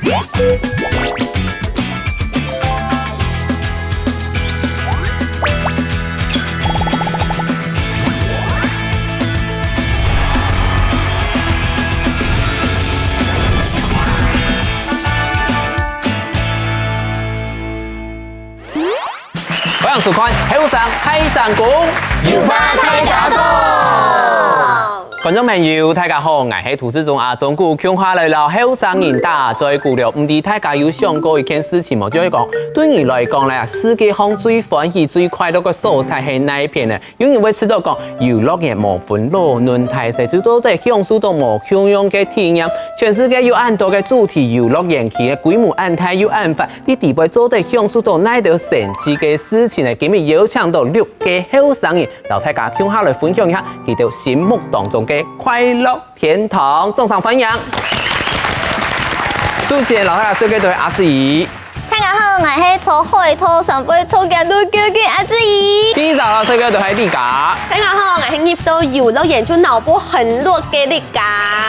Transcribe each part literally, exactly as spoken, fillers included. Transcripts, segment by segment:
歡迎收看《後生大聲公》，有話大家講。觀眾朋友，大家好，𠊎係主持人阿忠牯，共下來摎後生人打嘴鼓了。毋知大家有想過一件事情無？就係講，對你來講咧，世界上最歡喜、最快樂个所在係哪一片呢？ 有人會試著講，遊樂園無分老嫩大細，就做得享受到無共樣个體驗。全世界有恁多个主題遊樂園區，規模恁大又恁闊，你底背做得享受到哪兜神奇个事情呢？今日邀請到六个後生人，摎大家共下來分享一下佢兜心目當中个快樂天堂。掌聲歡迎！首先，摎大家紹介到阿志。 大家好，𠊎係坐海盗船飛坐甲都噭噭阿志怡。第二隻摎大家紹介到係麗嘉。大家好，𠊎係入到遊樂園就腦波很弱个麗嘉。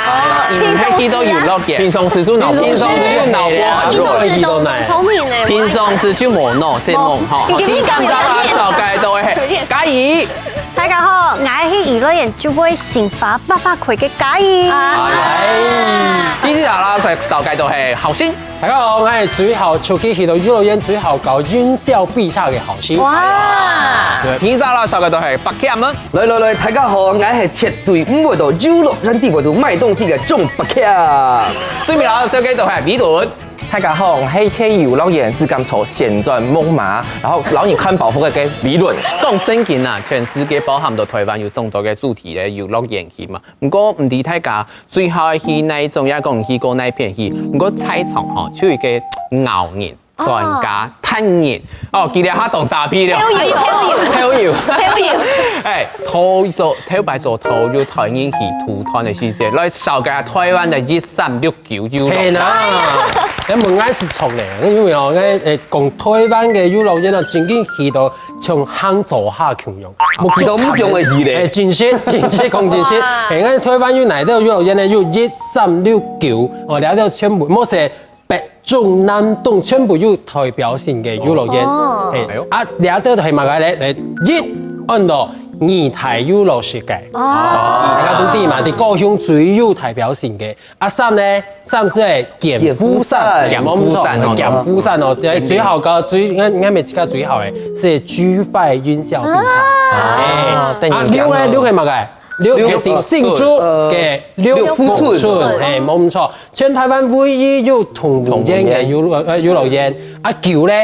哦，因為係去到遊樂園，平常時就腦波，平常時就腦波很弱。平常時都當聰明呢。平常時就無腦，係無吼。你講啥啦？紹介到係嘉怡。大家好，𠊎係去遊樂園就會心花發發開个嘉怡。哎，第四隻摎大家紹介到係浩信。 大家好，𠊎係最好出去去到遊樂園最好搞音效比賽个浩信。哇！對，第五隻摎大家紹介到係柏謙啊。來來來，大家好，𠊎係絕對毋會到遊樂園底背肚買東西个鍾柏謙。最尾摎大家紹介到係美倫。大家好，𠊎係去遊樂園只敢坐旋轉木馬，然後摎人看包袱个美倫。講正經啊，全世界包含到台灣有當多个主題个遊樂園區嘛。毋過毋知大家 最好去哪一種，也講去過哪片去。毋過在場吼，就有一個𠢕人、專家、達人。哦，佢這下當沙鼻了。豆油，豆油，豆油，豆油。哎，頭一首，頭擺首頭就台人去土團个時節，來紹介下台灣个一三六九遊樂園。係啦，該問𠊎係著咧，因為哦，該誒講台灣个遊樂園哦，正經去到 像行灶下共樣。目標都毋想會去咧。哎，真實，真實講真實。哎，𠊎台灣有哪兜遊樂園呢？有一三六九，哦，這兜全部，無係北中南東全部有代表性个遊樂園。哦。哎，啊，這兜係麼个咧？來，一，安到二台遊樂設施个。哦。大家都知嘛，在高雄最有代表性个。 啊，三呢，三係劍湖山，劍湖山哦，劍湖山哦，最好个，最，𠊎，𠊎每自家最好个，係G Five音效比賽。啊，六呢，六係麼个？六係在新竹个六福村，哎，無毋著，全台灣唯一有動物園个遊樂，呃，遊樂園。啊，九呢，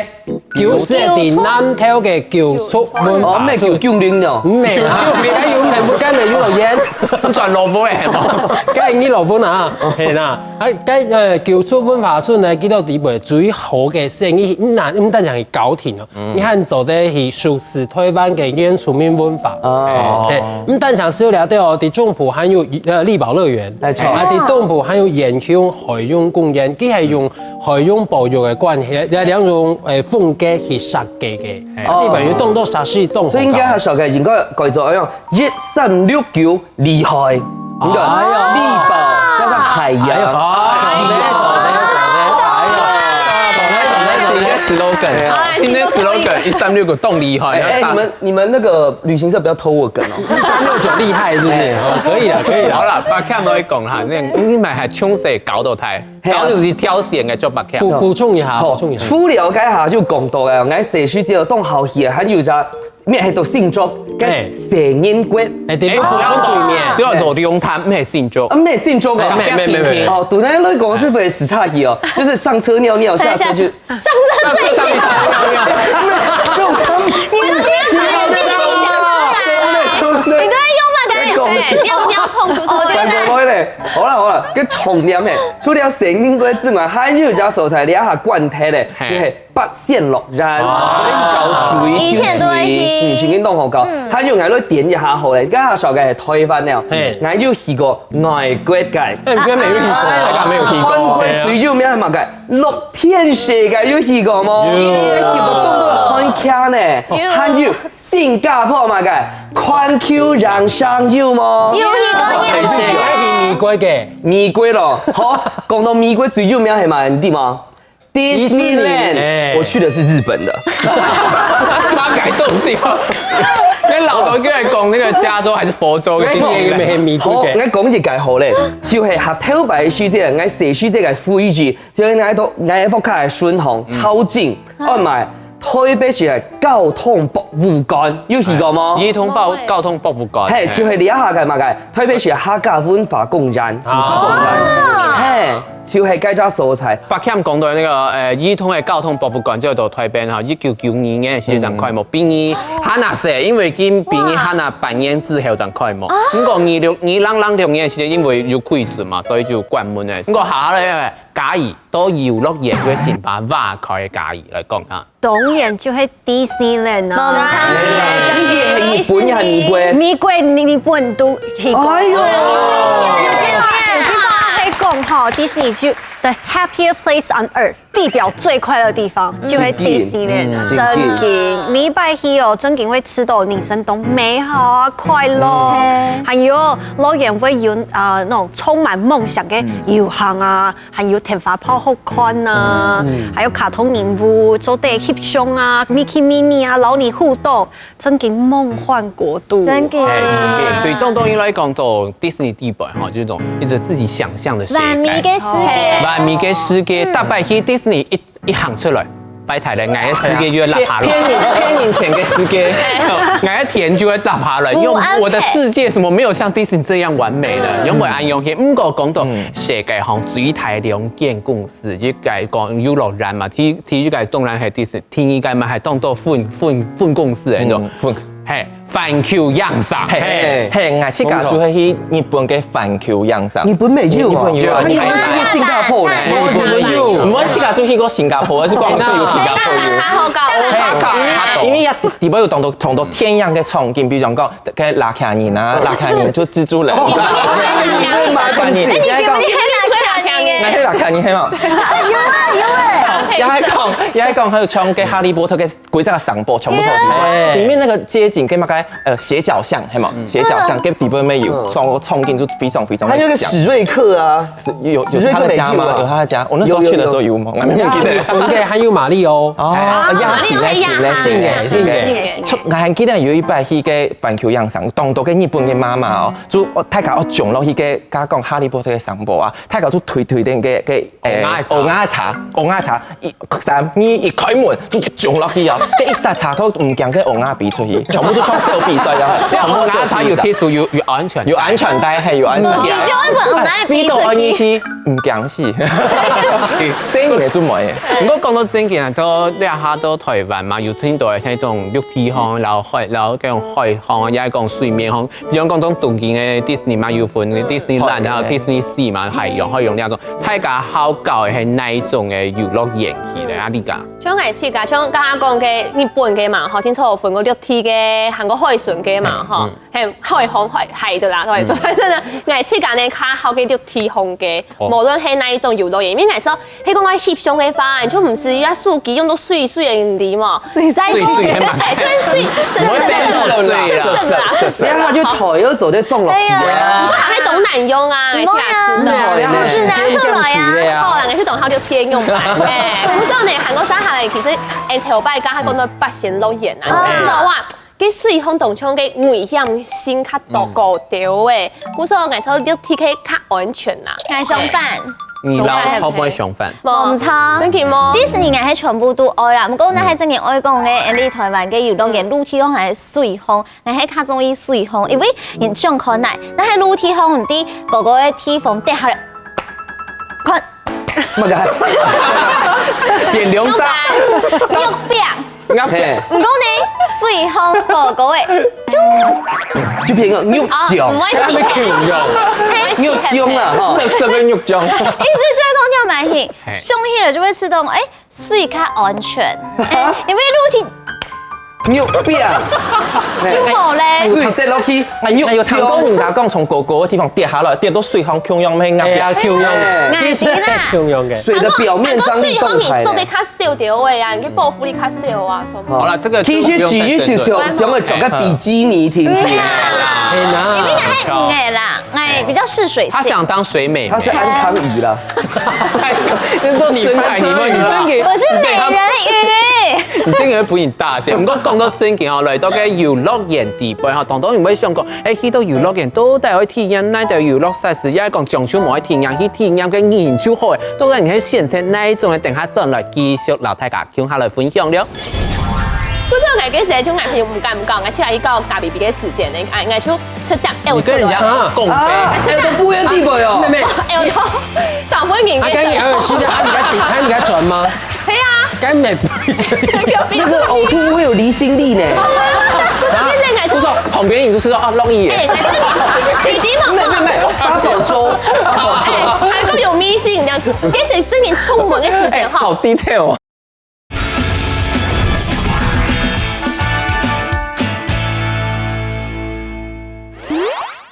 九係在南投个九族文化村。哦，毋係九九零哦。毋係啦，九零還有很不甘的遊樂園。轉老夫咧，係無？該你老夫啦，係啦。啊，該，呃，九族文化村呢，佢到底背最好个生意，毋單，毋單淨係搞定哦，你還做得去熟識台灣个原住民文化。哦。哎，毋單淨係有這兜哦，在中部還有，呃，麗寶樂園，哎，著。啊，在東部還有遠雄海洋公園，佢係用 海洋保育个關係，這兩種，誒，風格去設計个，哦。地方有當多設施，當好搞。所以應該較少个，應該改做，哎喲，一三六九厲害，你看，哎喲。麗寶加上海洋，哎喲，厲害。哎喲，新的slogan，新的slogan，一三六九當厲害。哎，哎，你們，你們那個旅行社不要偷我梗哦。一三六九厲害是不是？哎。哦，可以了，可以了。好了，把看到講哈，那你買還窮誰搞到台？ 嘿啊。然後就是挑選个做白客。補，補充一下，好，補充一下。除了該下就講到个，𠊎細時節當好去个，還有一隻，乜係到新竹个嘿。蛇人國。哎，對，哎，補充對面。對啊，羅龍潭，毋係新竹。啊，毋係新竹啊。哎，沒，沒，沒，沒。哦，對𠊎來講，是不是死岔題哦？就是上車尿尿，下車去 上車睡覺。上車睡覺。你到底要把你的病情講出來？你都在用嘛？剛才有講。哎，尿尿痛，是不是？哦，對，對，對。好了，好了，該重點嘿，除了蛇人國之外，還有一隻所在，你還關忒咧，嘿。就係八仙樂園，哦。可以搞水球。以前都會去。嗯，曾經當好搞。嗯。還有，𠊎來點一下好咧，剛剛紹介係台灣了，嘿。𠊎有去過外國个。哎，你沒有去過，大家沒有去過。韓國最有名係麼个？ 樂天世界有去過無？有。去過當多个韓劇呢，有。還有新加坡麼个環球影城有無？有去過。樂天世界去無？美國个，美國咯，好，講到美國最有名係麼个，你知嗎？Disneyland，哎我去的是日本的。八改豆腐。那老头就在讲那个加州还是佛州的哎地方？好，我講一个好咧，就係下頭擺時節，我細時節个回憶，就係我到我屋下个順風超近，愛買台北市个交通博物館，有去過嗎？兒童報交通博物館。嘿，就係這下个麼个，台北市客家文化公園，啊嘿，就係該隻所在。白camp講到那个呃，兒童的交通博物館就到台北哈，一九九二年時正開幕，比你還那細，因為今比你還那半年之後正開幕。不過二六二零零六年時，因為有虧損嘛，所以就關門了。不過下下來嘉義到遊樂園个新巴哇開个嘉義來講哈。當然就係 Disneyland 啊。你係日本還係美國？美國、日本都去過。哎呦，我跟你講哈，Disney 就 the happiest place on earth，地表最快樂的地方就係 Disneyland，嗯真經。每擺去哦，真經會試著人生當美好啊，快樂。還有樂園會有啊那種充滿夢想的遊行啊，還有天花板好看啊，還有卡通人物做得翕相啊，Mickey、Minnie 啊，摎你互動，真經夢幻國度。真个。哎，對，對東東人來講，到Disney地板哈，就一種一直自己想象的世界。完美个世界。完美个世界，大擺去Disney一一行出來，拜託咧，𠊎个世界就會落下來。騙人騙人錢个世界。𠊎个天就會落下來，因為有安排。我的世界什麼沒有像Disney這樣完美的，因為恁樣去。毋過講到世界上最大兩間公司，一個講遊樂園嘛，第第一個當然係Disney，第二個嘛係當多分分分公司个，嗯，分嘿，環球影城，嘿嘿，𠊎自家就係去日本个環球影城。日本沒有啊，日本有啊，你們是去新加坡呢？日本有。我自家就去過新加坡，還係講只有新加坡有。好搞。因為因為也地方有當多當多電影个場景，比如講个拉卡人啊，拉卡人就蜘蛛人，拉卡人，你你你你你𠊎係拉卡人係嘛？有啊有啊。也係講也係講，還有像个哈利波特个規則个城堡，全部都有地方。裡面那個街景跟那個呃斜角巷係嘛？斜角巷跟地方沒有，場場景就非常非常的像。還有一個史瑞克啊，是有有他的家嗎？有他的家，我那時候去的時候有嗎？我還沒有記得。日本个還有馬里奧，哦，也是咧，是咧，是咧，是咧。出，我還記得有一擺去个環球影城，當多个日本个媽媽哦，就大家愛衝落去个，剛剛講哈利波特个城堡啊，大家就推推等个个誒，蚵仔茶蚵仔茶，蚵仔茶，一三二一開門就衝落去啊！這一剎車都毋驚个蚵仔飛出去，全部都像走比賽一樣，全部蚵仔茶有特殊有有安全，有安全帶，還有安全帶。你就會分我們飛到安逸去，毋驚死。這你也做咩？毋過講到正經啊，到這下到台灣嘛，有聽到像這種綠地方，然後海，然後這種海方，也係講水面方，比如講到東京个Disney嘛，有分Disneyland，還有Disney Sea嘛，海洋海洋這種。大家好搞个係哪一種个遊樂園區呢？啊，你講？像𠊎自家，像剛剛講个日本个嘛，吼，清楚分過綠地个，還過海脣个嘛，吼，還有海風海海的啦，對，反正呢，𠊎自家呢，較好个綠地方个，無論係哪一種遊樂園，因為𠊎說，係講愛翕相个話，你就毋使用手機，用到水水个，你知無？水水水水个嘛哎，真水，真我會變真水啊真啦，這樣他就頭又走在中了。對呀，還當難用啊，𠊎自家知道。對啊，然後是拿出來啊水電用水的呀。好啦，𠊎就當好就天用吧。哎，毋過呢，還過接下來，其實，哎，頭擺剛才講到八仙樂園啊，你知道哇？該水風當中个危險性較多高兜誒，故所𠊎說綠地个較安全啦。𠊎相反。你老好不會相反？無毋錯。真的嗎？迪士尼𠊎係全部都愛啦，毋過𠊎係真个愛講个，因為台灣个遊樂園陸地上還係水風，𠊎係較中意水風，因為人想看來，但係陸地上毋知哥哥个地方跌下來，看。麼个？變龍沙，肉餅。嘿，毋過呢，水風哥哥个，就變成肉醬，哦，毋會死還沒肉醬啦哈。色色个肉醬。意思就係講你買去，上去了就會知道，哎，水較安全，哎，因為陸地。肉餅，就無咧。水跌落去，哎，肉那有聽過人家講從高高的地方跌下來，跌到水上共樣咩？哎呀，共樣，哎，其實共樣个。水的表面張力動開咧。啊，水上面做得較少條个啊，你保護力較少啊，差不多。好了，這個其實只是就想要找個比基尼聽聽。哎呀，哎呀，你應該還有个啦。 哎，比較試水性。他想當水美眉。他是安康魚啦。你看，你看，你真的，我是美人魚。你這個不應大聲。毋過講到正經哦，來到个遊樂園底背吼，當多人會想講，哎，去到遊樂園到底愛體驗哪兜遊樂設施？也講講究無愛體驗，去體驗个人就好誒。到底你係選擇哪一種个？等下轉來繼續摎大家共下來分享了。不過𠊎个時節就𠊎朋友毋敢毋敢，𠊎去到一個咖啡店个時間呢，𠊎𠊎就 直接嘔出來。你跟人家講啊，哎，都不一樣地步哦。妹妹，哎呦，上回你啊，該你還有時間，啊，你該頂，啊，你該轉嗎？對啊，該美不一樣。那個嘔吐會有離心力呢。不是，現在感覺不是，旁邊你就是說啊，容易耶。哎，弟弟嘛，妹妹，八宝粥，八宝粥。哎，還夠有迷信這樣，其實真的出門的時間哈，好 detail 哦。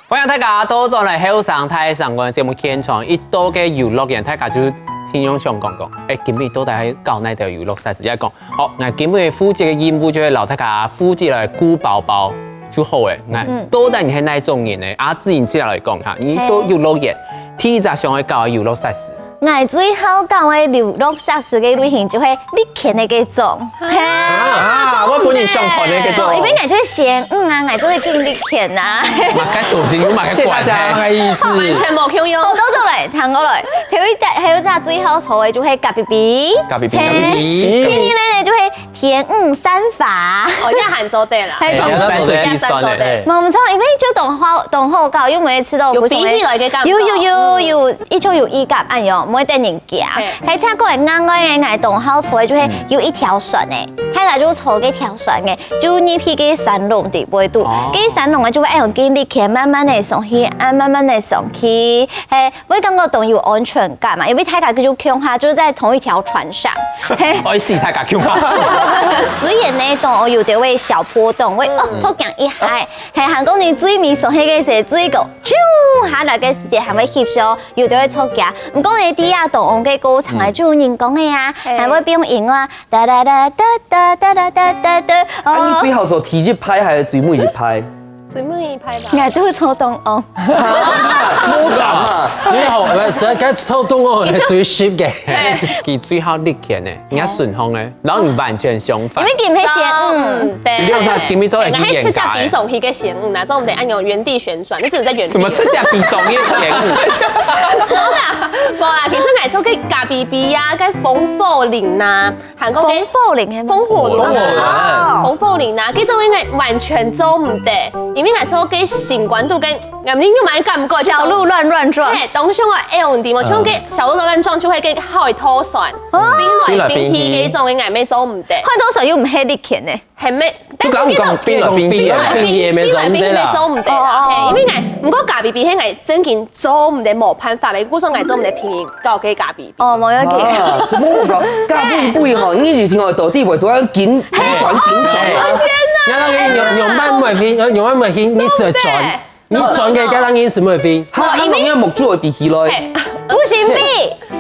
歡迎大家倒轉來後生大聲公个節目現場，一到个遊樂園，大家就係盡想講講，哎，今晡日到底係搞哪兜遊樂設施？也講，好，𠊎今晡日負責个任務就係摎大家負責來顧包包就好誒。𠊎到底你係哪種人呢？啊，志穎先來講哈，你到遊樂園，第一隻想愛搞个遊樂設施？ 𠊎最好搞个遊樂設施个類型就係歷險个該種。啊，我本人想看个該種。因為𠊎就係仙女啊，𠊎就會揀歷險啊。嘛該多心，有嘛該管呢？這大家大概意思。完全無共樣。好，倒轉來，聽過來。頭一隻，頭一隻最好坐个就係咖啡杯。咖啡杯，嘿。咖啡杯。第二個呢，就係天女散花。哦，也還做得啦。還有哎，也算做得，也算做得。哎。無錯，因為就當好，當好搞，又毋會食到有比起來个感覺。有，有，有，有，一就有一感，哎喲，毋會得人 驚。嘿。還聽過个另外个，𠊎當好坐个就係有一條船誒，大家就坐該條船誒，就入去該山洞底背肚，哦。該山洞个就會恁樣經歷去，慢慢个上去，啊，慢慢个上去，嘿，會感覺當有安全感嘛，因為大家就共下就在同一條船上，嘿。愛死大家共下死。雖然呢，當有兜會小波動，會，哦，嗯。著驚一下，嘿，還過你最尾上去个時，最高，咻，下來个時節還會翕相，有兜會著驚。毋過呢，在這當中个過程啊，嗯。就有人講个啊，嘿。還會放音樂啊，噠噠噠噠噠噠噠噠噠噠。啊，你最好坐第一排還係最尾一排？最尾一排吧。𠊎就坐中央。無敢啊。最好，呃，該坐中央係最適个。嘿。佢最好歷險呢，人家順風呢。 然後你完全相反。因為佢毋係仙女。嗯，對。你用啥今晡日做來去演咖啡？𠊎係直接飛上去个仙女，哪做毋得恁樣原地旋轉？你只能在原地。什麼直接飛上去个仙女？無啦，無啦，其實𠊎坐个咖啡杯啊，該風火輪啊，還過該風火輪係嗎？風火輪啊，風火輪。風火輪啊，這種應該完全做毋得，因為𠊎坐个心肝肚跟 𠊎毋知你有無感覺，小鹿亂亂撞。嘿，當像个L D嘛，像个小鹿亂亂撞就會跟海偷船，哦。飛來飛去該種个，𠊎乜做毋得。海偷船又毋係歷險呢。係咩？就剛剛飛來飛去啊。飛來飛去乜做毋得啦。飛來飛去乜做毋得啦。哦，哦，哦。嘿，因為𠊎，毋過咖啡杯係𠊎正經做毋得，無辦法个，故所𠊎做毋得平平搞个咖啡杯。哦，無要緊。啊，怎麼會搞？咖啡杯吼，你一定要到底位，都要緊，緊轉，緊轉啊。哦，天哪！你那個仰，仰般會平，呃，仰般會平，你是轉。 你轉个該當然係會飛。哈，哈，因為你目珠會比起來。嘿。不行，比。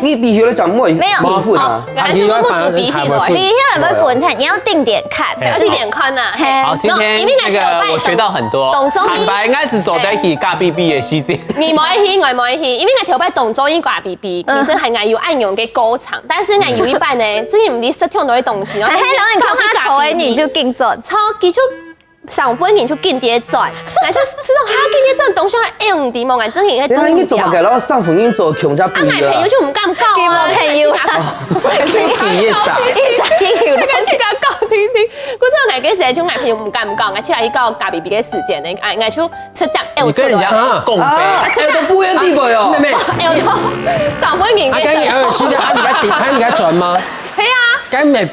你比起來講會，沒有。會分啊。哦，原來是目珠比起來。比起來會分，你要定點看。嘿。要定點看吶，嘿。好，今天那個我學到很多。當中意。坦白，應該係做得去咖啡杯个時節。你無愛去，我無愛去，因為𠊎頭擺當中意咖啡杯，其實還𠊎有恁樣个過程，但是𠊎有一擺呢，真的毋知食忒多少東西，然後嘿嘿，然後你看他頭而已，你就緊轉。超級就 上分人就緊跌轉，𠊎就知道哈，緊跌轉，當像會用的嘛，𠊎真的會等一下。你做麼个？然後上分人做，窮家不啊，一樣啊。買朋友就毋敢搞啊，佢無朋友。就第一隻。第一隻朋友。該自家搞聽聽。故所𠊎个時節就買朋友毋敢搞，𠊎去該搞咖啡杯个時間呢，𠊎，𠊎就直接，哎，你跟人家講啊，講啊，哎，都不一樣地步喲。妹妹。哎，上分人。啊，該你還有時間，啊，你該，啊，你該轉嗎？係啊。該沒，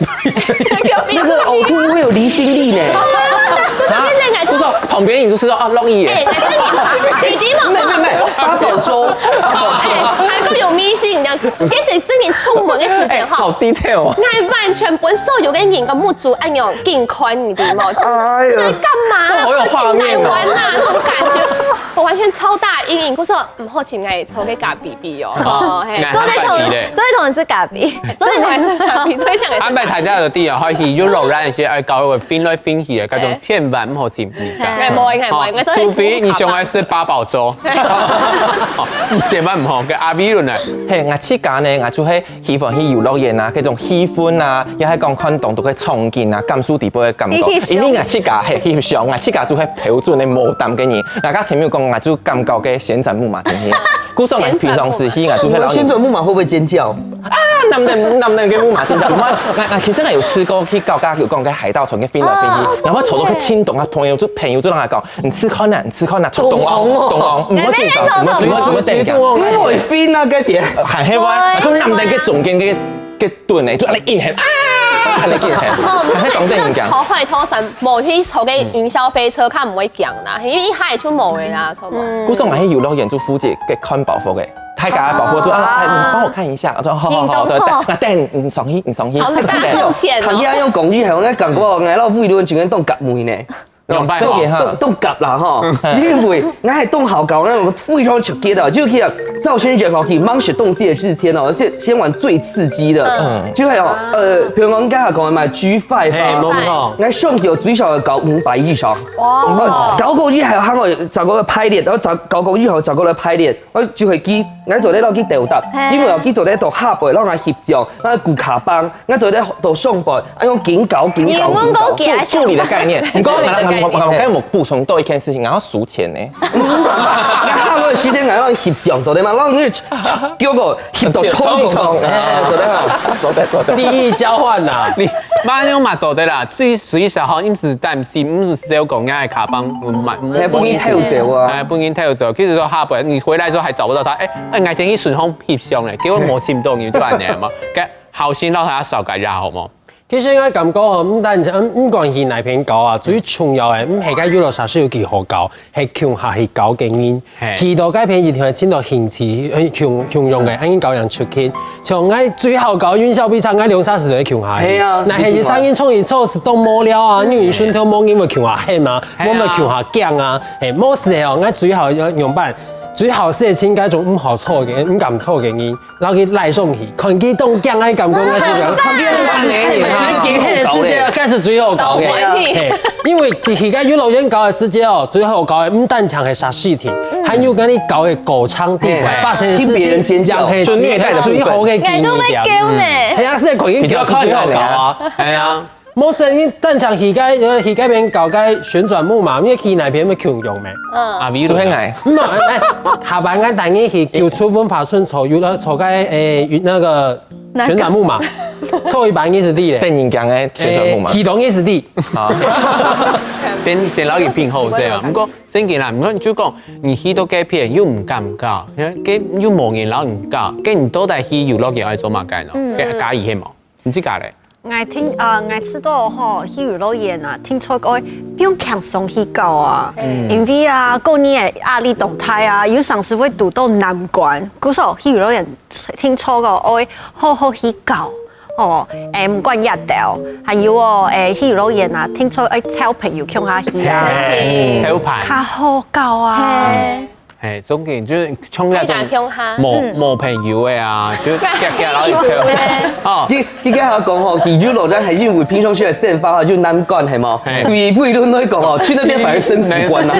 那個嘔吐會有離心力呢。不是，不是，應該不是說旁邊你就是說啊，容易耶。哎，但是你弟弟嘛，没没没，八宝粥，八宝粥。哎，還夠有迷信這樣。其實真的出門的時間哈，好 detail 哦。那完全分所有的人个目珠按鈕緊看，你知道嗎？哎呀在幹嘛？好有畫面哦在玩呐，那種感覺，我完全超大陰影。我說，嗯，後期應該也抽給咖啡。 比哦。哦，嘿，那做這種还比嘞做這種是咖啡，做這種也是咖啡，做一項也是咖啡。安排大家的地啊，可以有老人一些愛搞个分來分去的，該種千萬毋好尋你哎，無，應該無，應該做除非你想愛食八宝粥，哦千萬毋好。跟阿比論呢，嘿，𠊎自家呢，𠊎就係喜歡去遊樂園啊，該種氣氛啊，也係講看當多个場景啊，感受底背个感覺去翕。相因為𠊎自家係翕相，𠊎自家就係標準个無膽个人。大家前面有講，𠊎就感覺个旋轉木馬，真係。故所𠊎平常時去，𠊎就係老旋轉木馬會不會尖叫？啊，男人男人个木馬尖叫，我我我其實𠊎有試過去搞搞有講个海盜船个飛來飛去，然後坐到个青島啊，朋友就朋友就同𠊎講，你試看啊，你試看啊，坐東哦，東哦，毋好緊張，毋好緊張，毋好緊張。因為飛那个點，還係話，就男人个中間个个盾呢，就恁樣硬核啊，恁樣硬核，還係當得人講。頭壞頭三，無去坐个雲霄飛車，較毋會驚啦，因為一下就無个啦，坐無。故所𠊎去遊樂園就負責个看包袱个，大家包袱就啊，哎，你幫我看一下，我說好好好，對，那等你上去，你上去，好，那大家用錢哦。看起來用講起來，我感覺𠊎老夫一路真个當甲妹呢。用辦法都都甲啦哈，因為𠊎係當好搞，那種非常直接的，就去啊，造先學好去忙些東西的之前哦，先先玩最刺激的，嗯就還有呃，比如講剛才講的嘛，G five 嘿，啊無，錯。那上去有最少要搞五百以上，哇，搞過以後還有找個排列，然後找搞過以後找個排列，然後就會記，𠊎做得落去鬥搭，嘿因為我記做得到下背，然後來翕相，然後顧卡邦，𠊎做得到上背，啊用緊搞緊搞緊搞你問過。幾下助理的概念。你剛剛我我我剛剛我補充多一件事情，然後數錢呢。那下个時間，然後翕相做得嘛，然後你叫個翕到衝衝，哎，做得好。做得做得。利益交換呐，你馬上嘛做得啦，最最少吼，你毋使擔心，毋使小講，𠊎个卡邦，買還不能偷走啊。哎，不能偷走。其實說下背，你回來之後還找不到他，哎，哎，𠊎先去順風翕相咧，結果無尋到，你就恁樣嘛。該好心讓他少改一下好無？其實𠊎感覺哦，毋單淨毋毋管去哪片搞啊，最重要个毋係該遊樂設施有幾好搞，係共下去搞个人嘿。去到該片一定會尋到興趣，呃共共樣个，恁樣搞樣出去。像𠊎最好搞雲霄飛車，𠊎兩儕就會共下去。係啊那係一儕人創意做事當無聊啊，因為順頭無人會共下去嘛，係啊無會共下驚啊。嘿，無事哦，𠊎最好要仰般？最好係尋該種毋好做个、毋敢做个人。 然後佢拉上去，看佢當驚个感覺，𠊎就講，看見人驚个時節，該係最好搞个。好玩呢。嘿，因為佢个遊樂園搞个時節哦，最好搞个毋單淨係設施廳，還有跟你搞个歌唱地方，嘿發生事聽別人尖叫情，就係就虐待的部分最好个經驗。𠊎都會叫呢。係啊，係可以比較快樂的啊。哎呀。 無係，你單淨去該呃去該片搞該旋轉木馬，你去哪片會共樣咩？嗯，阿比就係𠊎。毋係，來，下擺𠊎帶你去九族文化村坐遊樂坐該誒那個哪個旋轉木馬，坐一擺二十里咧，等人講个旋轉木馬。誒，去到二十里。好，先先摎佢拼好勢啊。毋過正經啦，毋過你就講你去到該片又毋敢搞，該又無人摎你搞，該你到底去遊樂園愛做麼个呢？該該意思無？你自家咧？ 𠊎聽啊，𠊎知道吼，去遊樂園啊，聽說過不用輕鬆去搞啊，因為啊，過年个壓力當大啊，有常時會堵到難關。故所去遊樂園聽說過愛好好去搞，哦，誒，毋管熱到，還有哦，誒，去遊樂園啊，聽說愛招朋友共下去啊，招牌。較好搞啊。嘿，總結就是像那種大家共下無無朋友个啊，就遽遽摎佢招。哦，你你剛才講吼，去遊樂園還因為平常時个生活吼，就難管係無？嘿對，不論來講吼，去那邊反而生死關啊。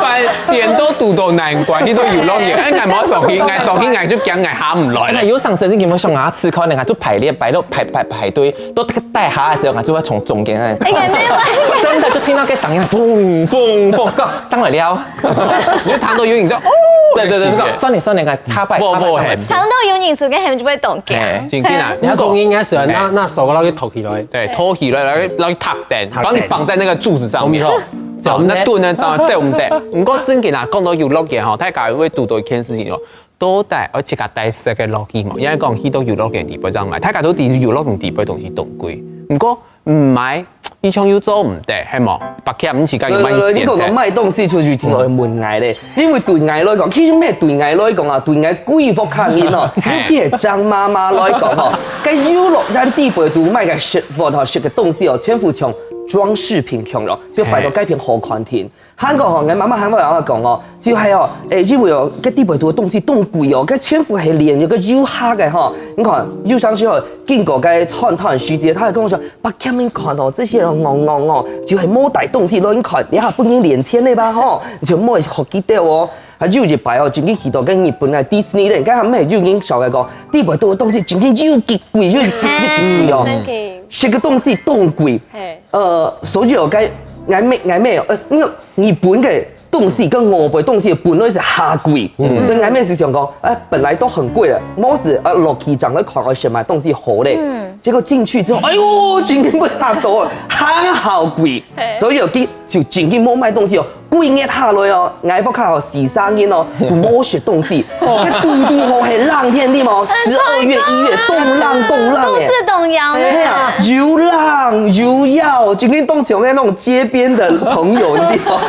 反正都堵到難關，你都遊樂園，哎，𠊎無手機，𠊎手機𠊎就驚𠊎下毋來哎，。有上次你有沒有想啊？吃看那个就排列排到排排排队，都那个带哈的时候，就会从中间那。应该没有。真的就听到个声音，嘣嘣嘣，当然了。你就聽到有人在哦，对对对，这个算了算了，插拜，不不插拜嘿尝到有人出个，他们就会懂个。哎，真的啊，你要中间应该是那那手给他托起来。对，托起来，然后然后塔等，把你绑在那个柱子上面。没错。走毋得。哦，該等呢，當然走毋得。毋過正經啊，講到遊樂園吼，大家會堵到一件事情哦，到底愛自家帶食个落去無？因為講去到遊樂園裡背正買，大家都知遊樂園裡背東西當貴。毋過毋買，一向又做毋得，係無？白客毋自家又買一錢。你講到買東西出去，聽落去問𠊎咧，因為對𠊎來講，其實毋係對𠊎來講啊，對𠊎規屋下人哦，尤其係張媽媽來講哦，該遊樂園裡背肚買个食物吼，食个東西哦，全部像裝飾品共樣，就擺到該片好看定。 還過吼，𠊎媽媽還會摎𠊎講哦，就係哦，誒，因為哦，該裡背肚个東西當貴哦，該全部係連有个遊客个吼。你看，有當時候經過該餐廳時節，佢會講說：「白客，你看哦，這些人戇戇哦，就係無帶東西來，你看，你還分人連錢个吧吼，就莫學佢兜哦。」啊，有一擺哦，正經去到該日本个Disneyland，該下毋係有人紹介講，裡背肚个東西正經有幾貴，有幾幾貴哦，正經。食个東西當貴。嘿。 呃，所以哦，該𠊎姆𠊎姆，呃，因為日本个東西跟外背東西本來係較貴，所以𠊎姆就想講，哎，本來都很貴了，無事，呃，落去正來看愛食麼東西好咧。結果進去之後，哎喲，正經毋得了，還較貴，所以哦，佢就正經無買東西哦，幾日下來哦，𠊎屋下哦，四儕人哦，都無食東西，該堵堵好係冷天裡嘛，十二月、一月，當冷當冷誒。都是東洋的。哎呀， 有冷有枵，今天當像那種街邊的朋友，你知道嗎？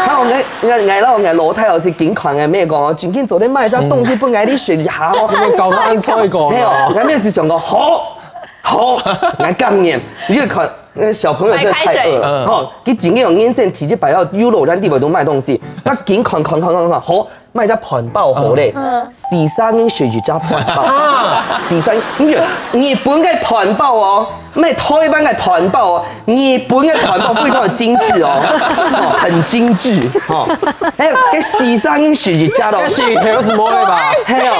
然後𠊎𠊎𠊎摎𠊎老弟哦，就緊看𠊎姆講哦，今天做得買隻東西分𠊎你食一下哦。你們搞到恁衰過了。係哦，𠊎姆就想講，好，好，𠊎甘願。你就看，那小朋友真的太餓了，白開水。吼，佢今天有眼神提去擺到遊樂園裡背肚買東西，那緊看看看看看，好， 買隻飯包好咧，嗯。四儕人食一隻飯包。啊。四儕，你日本个飯包哦，毋係台灣个飯包哦，日本个飯包非常的精緻哦，哦，很精緻，哦。還有，該四儕人食一隻咯。該係還有什麼了吧？係哦，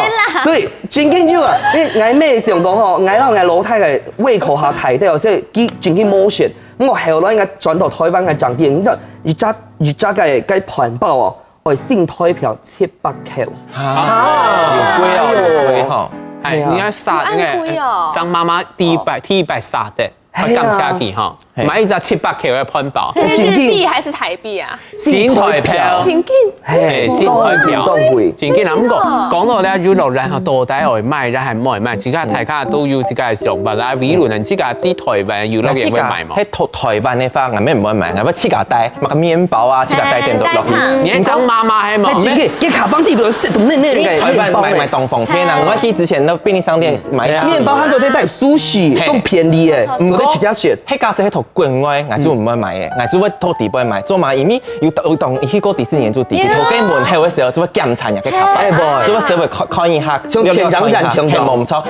所以真緊張啊！你𠊎姆想講吼，𠊎摎𠊎老弟个胃口較大條，所以佢真緊無食。毋過後來𠊎轉到台灣个正經，你知道，一隻一隻个个飯包哦， 愛新台票七百箍。啊，有貴哦，有貴吼。哎，哎呀。你看捨，有恁貴哦。你看，張媽媽第一擺，第一擺捨得，係啊。愛感謝佢吼，係。買一隻七百箍个飯包。那是日幣還是台幣啊？新台票。真緊。係，新台票。當貴。真緊啊，毋過，講到咧，遊樂園吼，到底愛買還係毋愛買？其實大家都有自家个想法啦。比如呢，自家在台灣遊樂園會買無？係台，台灣个話，𠊎乜毋會買，𠊎會自家帶。 買個麵包啊，自家帶點落去。你還張媽媽還嘛？哎，這個，這卡邦地圖有set到恁恁个台灣買，買當方便啊！我去之前，該便利商店買一大堆。麵包還做得帶壽司，嘿。當便利誒，毋過直接選。該假使係在國外，𠊎就毋會買誒，𠊎就會在裡背買。做麼？因為有，有當去過迪士尼就知，佢頭該門口个時候，就會檢查你个卡邦，哎，就會稍微看，看一下，像天上人共樣。嘿，無錯。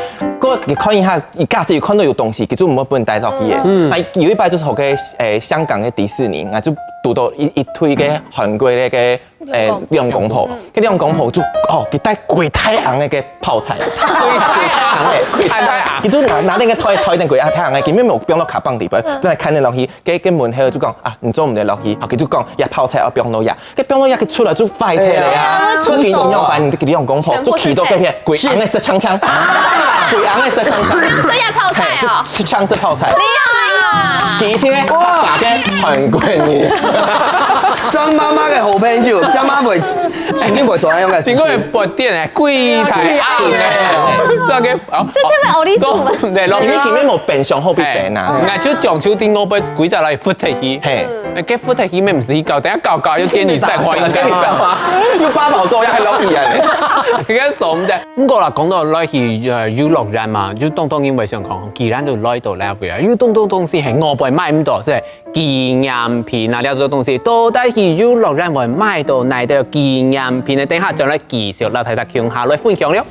該看一下，佢假使有看到有東西，佢就毋會分你帶落去誒。嗯。啊，有一擺就係去，誒，香港个迪士尼，𠊎就 堵到一，一堆个韓國个，誒，兩公婆，該兩公婆就，哦，佢帶幾大垤个泡菜，幾大垤个，幾大垤，佢就拿，拿該个袋，袋等幾大垤个，根本無放到卡邦裡背，正來看等落去，該，該門口就講，啊，你做毋得落去，啊，佢就講，這泡菜愛放到這，該放到這，佢出來就壞忒了啊，哎呀，出去仰般，佢兩公婆就去到該片，幾垤个食淨淨，幾垤个食淨淨，這也泡菜哦。 就像是泡菜。厲害啊！第一天，哇，打開韓國人。張媽媽个好朋友，張媽會，肯定會做恁樣个事情。經過發展誒，貴太貴誒，這個，哦，是特別歐力士嗎？做毋得落去。因為今天無冰箱好比等啊。哎，那就講究定我被規則來拂忒去。嘿。那個拂忒去，毋係搞，等下搞搞又仙女散花，又仙女散花，又八寶粥，又還落雨啊。你看做毋得。毋過啦，講到來去，呃，遊樂園嘛，就當當因為想講，既然都來到這位啊，有當多東西係外背買毋到，係紀念品啊，這種東西，到底去遊樂園會買到哪兜紀念品呢？等下就來繼續摎大家共下來分享了。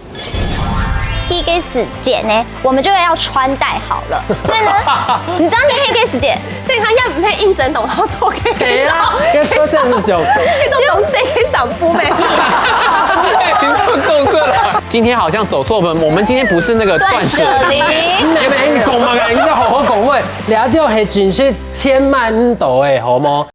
第一個時間呢， 我們就要穿戴好了。所以呢，你知道你可以，可以時間，對，他要不配應徵董，然後做可以。對啊，可以做這樣子小。可以做董姐，可以賞夫咩？哎，你不要动作了。今天好像走错门，我们今天不是那个断舍离。断舍离。你们讲嘛，你要好好讲话，聊掉很谨慎，千万唔到哎，好吗？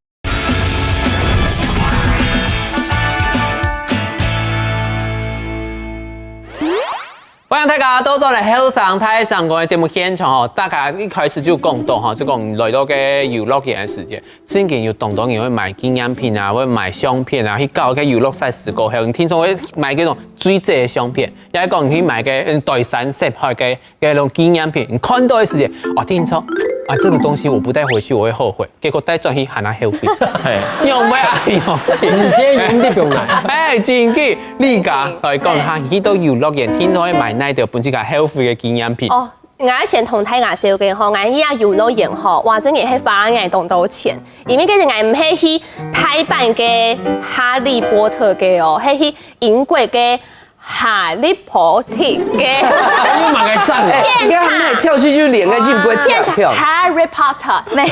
歡迎大家倒轉來後生大聲公个節目現場吼，大家一開始就講到吼，就講來到个遊樂園个時間，正經有當多人會買紀念品啊，會買相片啊，去搞个遊樂設施過後，你聽說會買該種最濟个相片，也係講你去買个嗯台山石牌个个那種紀念品，你看到个時間，哇，聽說啊這個東西我不帶回去我會後悔。 結果帶轉去還較後悔。係，仰會恁樣哦？時間用得用來。哎，真个，你講來講下，去到遊樂園，聽說會買哪兜分自家後悔个紀念品？哦，𠊎先同大家紹介吼，𠊎去啊遊樂園吼，哇，真个係花𠊎當多錢，因為其實𠊎毋係去大阪个哈利波特个哦，係去英國个哈利波特个。又買个讚欸，你看他那跳下去就連个英國跳跳。Harry Potter，沒有，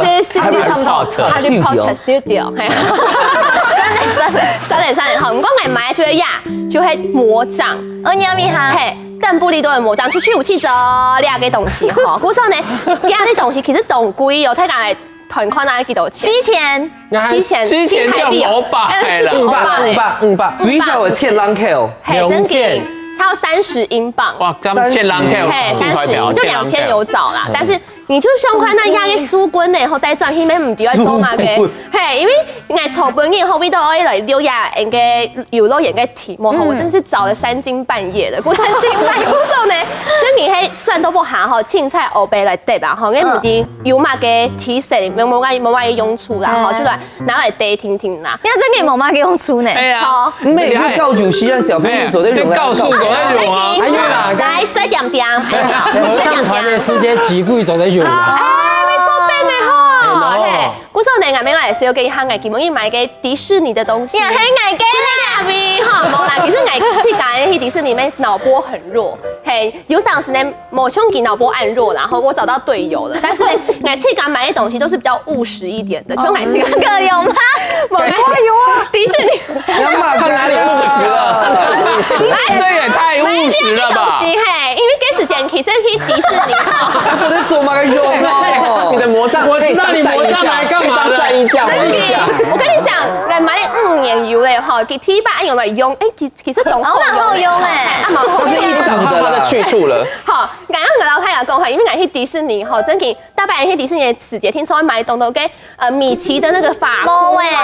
是是 Harry Potter Studio，係，算了算了，好，毋過𠊎買就係呀，就係魔杖，哦，你要米哈，係，鄧布利多个魔杖，出去武器走，這個東西吼，故所呢，這個東西其實當貴哦，大家來團看啊幾多錢？四千，四千，四千就五百了，五百，五百，五百，最少有千零塊哦。係，真个，差不多三十英鎊。哇，剛千零塊，係，三十，就兩千有找啦，但是 你就想看那壓个書本呢，吼，帶轉去面毋知愛做麼个。係，因為𠊎昨晡日吼，為到愛來錄呀，恁个遊樂園个題目吼，我真是找了三更半夜的，過三更半夜，故所呢，真个係賺到不下吼，凊彩烏白來得啦吼，因為毋知有麼个提醒，無無个無麼个用處啦吼，就來拿來得聽聽啦。你看真个無麼个用處呢。哎呀，錯。你每天告九十啊，小朋友走在用啊，告诉走在用啊，還有啦，來再點點，魔杖團的時間，幾副走在用啊。哎，沒錯，對呢吼，係咯。嘿，故所呢，𠊎們來紹介一下，𠊎今晡日買个迪士尼的東西。也係𠊎个啦。哪位哈？無啦，其實𠊎自家去迪士尼，腦波很弱，嘿，有常時呢，無像佢腦波恁弱啦，然後我找到隊友了，但是呢，𠊎自家買的東西都是比較務實一點的，像𠊎自家个有嗎？無，有啊，迪士尼。你要罵他哪裡務實了？這也太務實了吧！買東西嘿，因為該時間其實去迪士尼，他昨天做麼个用哦？你的魔杖，我知道你魔杖來幹嘛的。可以當善意架，可以當善意架。我跟你講，來買了五年有了哈，給T八用來用，哎，其其實當好用，好用哎，啊，蠻好用。它是一組的啦。它的去处了。好，剛剛我老太太講哈，因為𠊎去迪士尼哈，真的大半夜去迪士尼的時節，聽說買東東給呃米奇的那個髮箍啊，毛尾啊，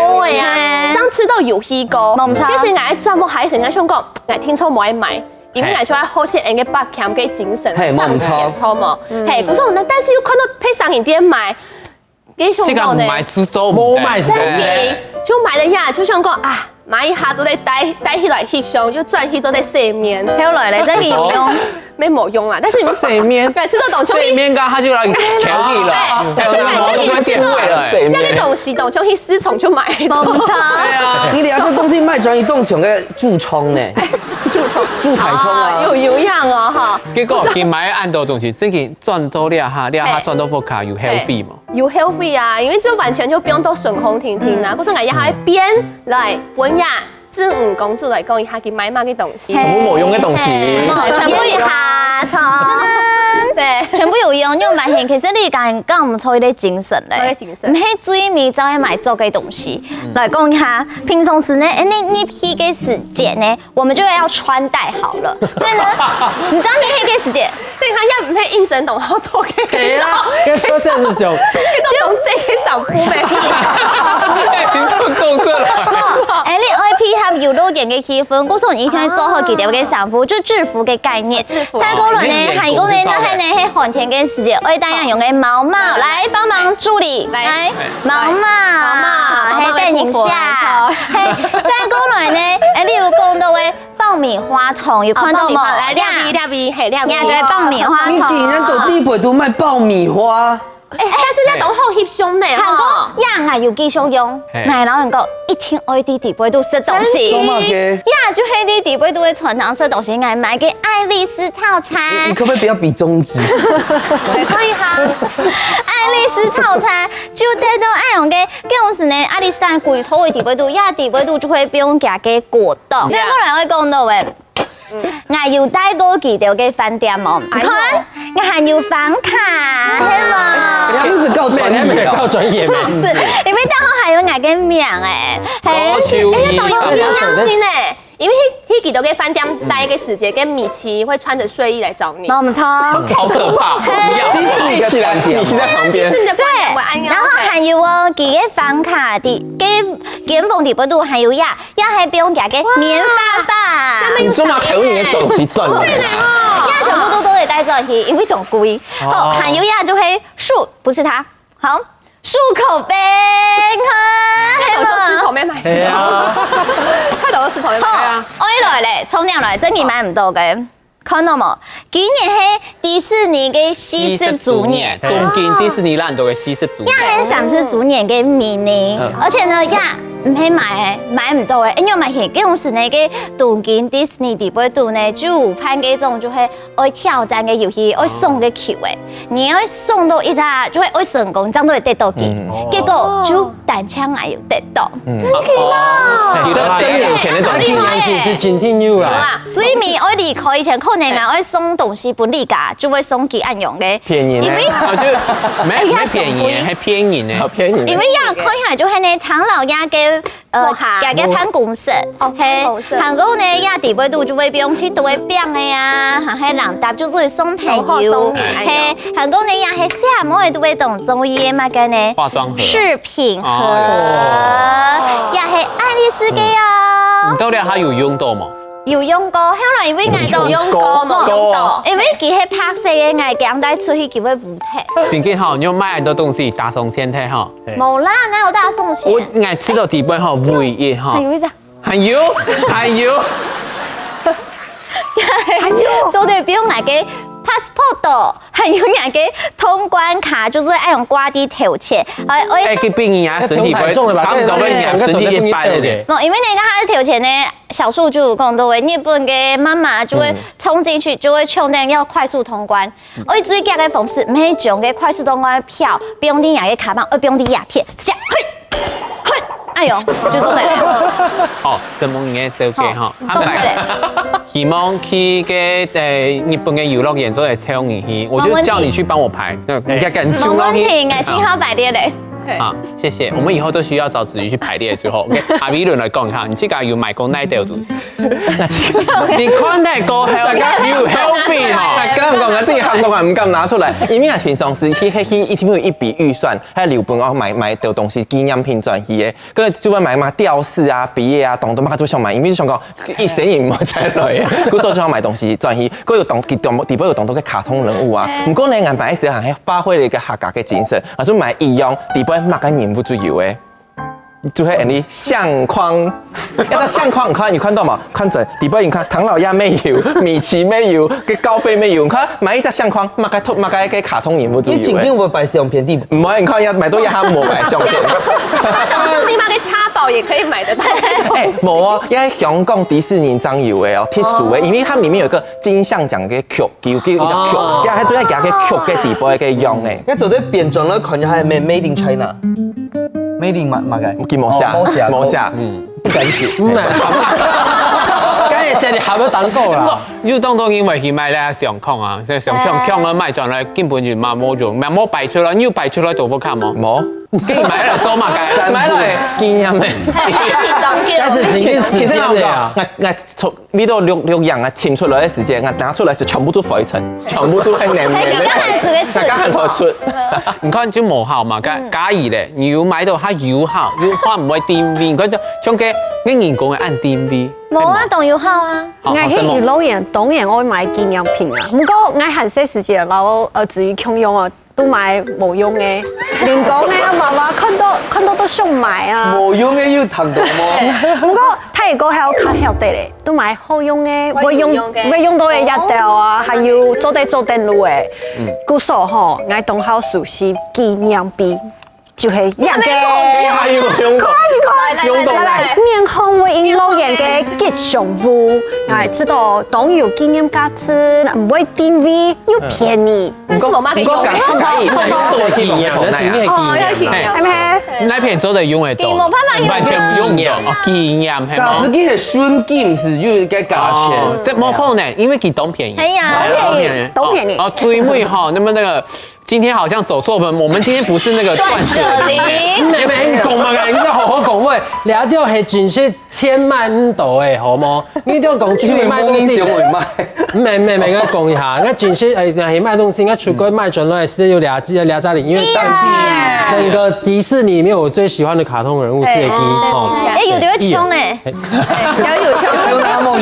毛尾啊，這樣吃到有黑溝。猛超。但是𠊎轉屋還係人家想講，𠊎聽說無愛買，因為𠊎就愛好些人个八強个精神，嘿，上前，猛超。著無？嘿，可是我那但是又看到配上影店買，給想到呢，這個買是做毋得。無買是做毋得。真的，就買了呀，就想講啊，買一下做得帶帶起來翕相，又轉去做得洗面。後來咧，再利用。 沒無用啦，但是洗面，對，吃到懂就洗面，剛他就來調理了，對，對，對，對，對，對，對，對，對，那個東西懂就去市場就買。猛超。對啊，你兩個東西賣轉移動錢个駐倉呢？駐倉，駐台倉啊。哦，有有樣哦哈。結果佢買恁多東西，真个賺到這下，這下賺到屋下有後悔無？有後悔啊，因為就完全就毋用到順風停停啦，故所𠊎也還變來分呀。 正經講出來講一下，佢買麼个東西？全部無用个東西。嘿，全部一下錯。對，全部有用，用買現，其實你敢講毋出一個精神咧。一個精神。毋係最尾正會買著个東西。來講一下，平常時呢，哎，你入去个時節呢，我們就要穿戴好了。所以呢，你知道你入去个時節， 對，佢也毋係應徵當好做个。對啊，該說這是想，就講這個衫褲咩？你都講出來。哎，你愛配合遊樂園个氣氛，故所你一定愛著好佢兜个衫褲，就制服个概念。制服。再過來呢，還有呢，但係呢，係寒天个時節，愛戴樣用个毛帽，來幫忙助理，來，毛帽，毛帽，毛帽，係，戴一下，係，再過來呢，哎，你有講到个 爆米花桶，有看到無？哦，爆米花，來，這位，這位，嘿，這位。這就係爆米花桶。你竟然到底背都賣爆米花？哎，但是這當好翕相呢，韓國，吼。呀，𠊎有繼續用，嘿。𠊎老人講，一定愛在底背肚食東西。做麼个？呀，就係在底背肚个餐廳食東西，𠊎買个愛麗絲套餐。你你可不可以不要比中指？來看一下。愛麗絲套餐，就帶到愛用个，該時呢，愛麗絲套餐歸套个底背肚，呀，底背肚就會放佢个果凍。再過來會講到个， 𠊎有戴過佢兜个飯店哦，你看，𠊎還有房卡，係無？你不是夠專業哦。夠專業嗎？是，因為當中還有𠊎个名哎，嘿，高秋一哎，當有印象性呢。因為去去幾多个飯店待个時間，跟米奇會穿著睡衣來找你。沒有錯。好可怕！不要，一起來，米奇在旁邊。真的不對，要，我安然後還有哦，佢个房卡的，个間房裡背肚還有呀，也還不用加个棉花棒。你做嘛頭你的東西轉來啊？呀，全部都都得帶轉去，因為當貴。好，還有呀，就係樹，不是它。好，樹口杯，你看，那我就吃草莓买。哎呀，他早就吃草莓买。好，愛來咧，重點來，真个買毋到个。看到無？今年係迪士尼个四十週年。東京迪士尼樂園个四十週也年。係三十週年个迷你，而且呢，也毋係買个，買毋到个，因為買係，這種是那個東京迪士尼裡背肚呢，就有辦這種就係愛挑戰个遊戲，愛送个球个，你愛送到一隻就係愛成功，這樣都會得到佢。結果就單淨𠊎有得到。真的嗎？十年前的東西，好厲害耶是今天又来。哇，最尾愛離開以前，可能啊愛送東西分你家，就會送佢恁樣个。騙人的因為啊，就没没便宜，还便宜呢。好便宜。因為呀，看起來就係呢，唐老鴨个呃，木下佢个辦公室，哦嘿辦公室，還過呢，也裡背肚就會放盡多个餅个啊，還係零嗒，就做送朋友有好送禮，哎嘿，還過呢，也係細妹都會當中意个麼个呢？化妝盒。飾品盒，哦也係愛麗絲个哦你。到底还有用到吗？有用過，後來因為𠊎都有用過，無用到。因為佢係白色个，𠊎驚帶出去佢會烏忒。最近哈，你有买很多东西打爽钱的哈。無啦，哪有打爽錢？我俺吃到底背哈，唯一哈還，有一隻。还有还有，還有，做得不用拿个 passport，還有拿个通關卡，就是愛用掛在頭前，哎哎，哎。给病人啊，身体不会差不多被人家身体一半的。哦，因為那個他的頭前呢，小樹就有講到，日本个媽媽就會衝進去，就會衝等要快速通關。而最佳个方式，每張个快速通關票，不用你拿个卡棒，而不用你牙片，直接嘿，嘿，哎呦，就做得了。好，承蒙你的小姐哈，好安排。希望去个呃日本个遊乐园做得请你去，我就叫你去帮我排，那你再赶紧没问题，我今天要排队嘞。啊，谢谢。我们以后都需要找子瑜去排列之后，OK，阿比伦来讲一下，你这个有买过哪一条主题？你看那个 healthy，you healthy 哈。那刚刚讲啊，自己行动啊，唔敢拿出来，因為啊，平常時去去去，一定會有一筆預算，還有留本我買買一兜東西，紀念品轉去个，个就會買嘛吊飾啊、筆啊、東東嘛，就想買，因為想講一生人毋會再來个，故所就想買東西轉去，个有當其中底背有當多个卡通人物啊。毋過呢，俺買个時候還發揮了一個客家个精神，啊，就買一樣底背麼个人物最有个。 就係恁呢相框，一個相框，你看，你看到無？看真，底背你看，唐老鴨乜有，米奇乜有，个高飛乜有，你看買一隻相框，麼个圖，麼个个卡通人物都有欸。你真正會擺相片地？毋係，你看要買到一下無擺相片。那種你買个插寶也可以買得到。哎，無哦，因為香港迪士尼正有个哦，特殊个，因為它裡面有一個金像獎个曲，有有一隻曲，哦也還做得加个曲个底背个樣欸。該做得變裝了，看下係 made in China，made in 嘛嘛个，佢無寫，哦無寫，無寫。嗯，不敢寫。刚才寫你还没打过啦。又当当因为去买了相框啊，所以相框框了买转来根本就嘛无用，嘛无摆出来，你有摆出来都不看吗？無，给你买了做嘛该？買來紀念个。但是今天時间的呀。我我從味道六六樣啊，清出來个時間，我拿出來係全部都灰塵，全部都係黏黏个。哎，剛剛還出个剛剛還出。你看就無效嘛，假假如咧，你有買到它有效，又換毋會定位，你看就像个，你人工个按定位。無啊，當有效啊。好，𠊎去遊樂園當然愛買紀念品啊，毋過𠊎還細時節摎呃子瑜共樣哦，都買無用个，零工个，媽媽看到看到都想買啊。無用个又談到無？毋過大个過後較曉得咧，都買好用个，會用有用个會用到个一兜啊，還有做得做電路个。故所吼，𠊎當好收集紀念品，就係這个。還有用過，用到來。面孔會印落眼个吉祥物，哎，知道當有紀念價值，毋會定位又便宜。不過不過講出來，用到紀念，紀念，那今天紀念。哦，要紀念。係咪？那片做得用得到，佢無辦法用。完全用得到，哦，紀念，係嗎？假使佢係純金，係又該價錢。哦，這無可能，因為佢當便宜。係啊，當便宜。哦，最尾哈，那麼那個，今天好像走錯門，我們今天不是那個斷捨離。斷捨離。你們講嘛，你好好講話，聊到係真係千萬唔到誒，好無？你都講出去賣東西。你們想會賣？ 沒沒沒，我講一下，我真係，哎，那些賣東西，我出國賣轉來是有兩兩家裡，因為整個迪士尼裡面我最喜歡的卡通人物是Mickey，哦。哎，有的會衝哎，有有衝。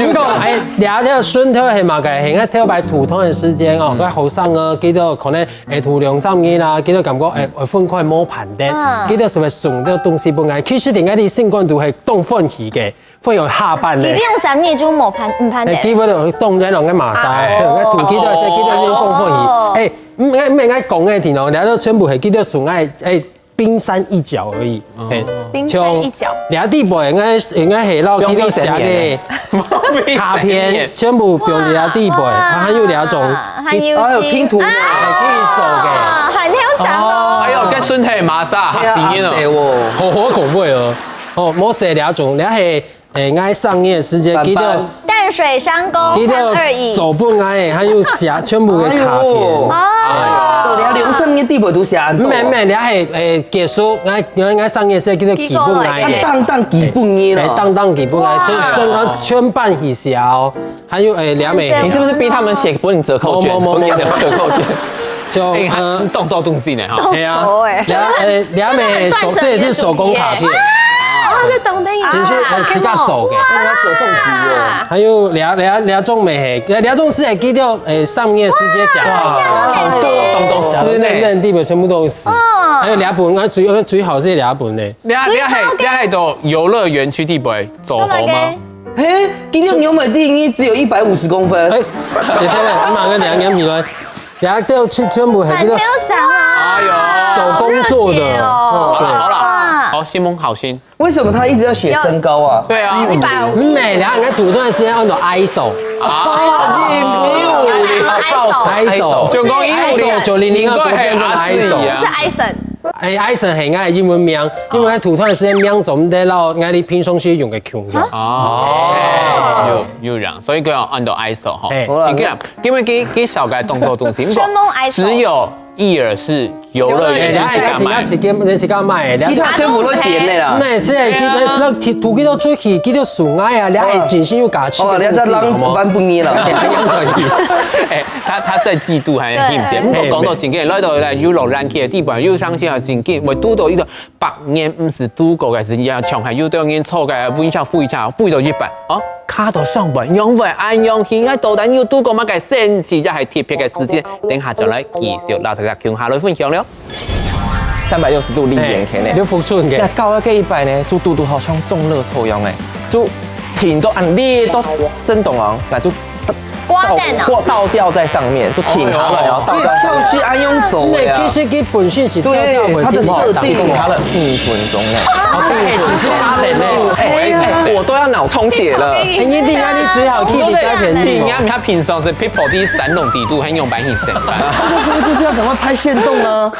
不過，哎，聊聊順頭係嘛个，係，我頭擺讀冊个時間哦，我後生啊，記得可能會讀兩三日啦，記得感覺哎，會分開無辦法，記得係會送到東西分𠊎，其實點解你心肝肚係當歡喜个。 會有下半呢。一定三年就無辦，毋辦得。哎，基本上當然人个馬賽，哎，𠊎讀幾多歲，幾多歲放放去。哎，毋，毋，毋，𠊎講个聽哦，人家全部係幾多歲，哎，哎，冰山一角而已。哎，冰山一角。像這地方，應該，應該係老幾多寫个卡片，全部放在這地方，還有兩種，還有哦，有拼圖呢。哎，可以做个。啊，很有想哦。哎呦，跟孫太馬賽，哈，死人了。好好恐怖哦。哦，無寫兩種，你還 哎，𠊎生日个時間，記得淡水商工，記得做分𠊎个，還有寫全部个卡片。哎呦，哦，你兩三日底背都寫恁多。毋係毋係，你係，哎，結束，𠊎𠊎𠊎生日个時間，記得寄分𠊎个。當當寄分你了。哎，當當寄分𠊎，就整個全班去寫哦。還有，哎，兩美。你是不是逼他們寫分你折扣券？無無無無。分你折扣券。 就，哎，呃，你動到東西呢，哈。係啊，動手欸。兩，呃，兩美手，這也是手工卡片。啊，這懂得呀。真是，呃，自家做个。哇，要做動機哦。還有兩，兩，兩種美黑，兩，兩種是會記得，呃，上面的時間寫。哇，好多東西呢。那，那地方全部都是。哦。還有兩本，啊，最，呃，最好是兩本呢。你，你還，你還到遊樂園去地方走猴嗎？ 嘿，今天牛美第一只有一百五十公分。哎，等等，你馬上量量起來，等下就全全部很多。哎呦，哎呦，手工做的。好了，好了，好，心目好心。為什麼他一直要寫身高啊？對啊，一百五。美量，你看土著的時間按照 I S O。啊，一米五零，ISO，ISO，就講一米五零，ISO九零零二公分的ISO。是 ISO。 哎，Ison係𠊎个英文名，因為𠊎讀冊个時間名做毋得摎𠊎平常時用个共樣。哦，有有樣，所以佢愛安到Ison吼。哎，好啦，今日今日佢佢紹介當多東西，不過只有Ison，只有Ison是遊樂園，哎，人家自家買，人家自家買，其他全部都點的啦。那是記得那讀幾多出去，幾多送𠊎啊，人家真心有價值个東西，哦，人家在浪漫不你了。哎，他他在嫉妒還很些，不過講到正經，來到來遊樂園去个地方，又相信啊，正經會堵到一個 百年毋使堵過个事情，也像係有兜人坐个雲霄飛車，飛到日本，哦，卡到上班，仰會恁樣去？𠊎到底有堵過麼个神奇，也係特別个事情？等下再來繼續摎大家共下來分享了。三百六十度逆圓圈呢？你有福出个。那高个一擺呢，就堵堵好像中樂透一樣呢，就停到恁烈到震動哦，那就 掛電腦。倒掛倒吊在上面，就挺下來，然後倒吊在上面。跳是恁樣走的啊。那其實佢本身是跳跳對，它的設定。挺下來五分鐘呢。哦，對，只是他人呢。哎，哎，我都要腦充血了。哎，你等下你最好去你該片地方。你看平常時people在山洞底肚，很勇敢去生活。就是就是要趕快拍限動啊。